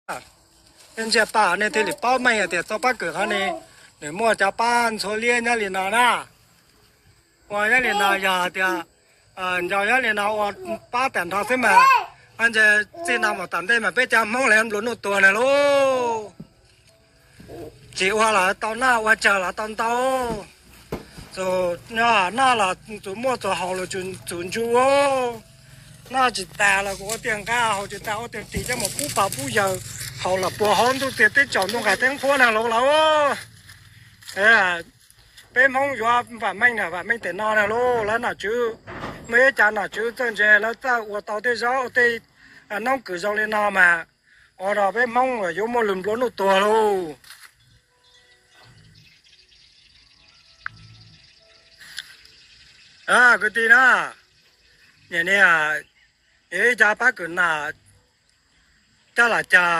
Ntsia pab nej thiaj li paub meej hais tias txoj pab kws qhov no nws muaj cov pab ntxhuav liab nyob li no na. Ua nyob li no yog tias nco nyob li no ua pab tag nrho xwb mas, ntsia txij no mus tom ntej mas peb cov Hmoob los yuav nplua nuj tuag na lauj. Tsis ua los tau noj, ua tsawg los tau ntau. Noj los txus muaj txus haus los txus ntsu. Noj tsis tas los kuv ua tiag nqaj, haus tsis tas ua tiag ris coj mus pub pog pub yawg haus los puag hauv ntuj tiag teb tsaus ntuj nqaij teb nqhuab na lauj lawm. Peb Hmoob yuav vam meej na, vam meej tes no na lauj. Lawv nom tswv, muaj ib cov nom tswv txawj ntse lawv txawj ua tau tej zaub tej noob kws zoo li no mas ua rau peb Hmoob yuav muaj lus nplua nuj tuag lauj. Kwv tij na, nim no ib cov pab kws nam coj los cog,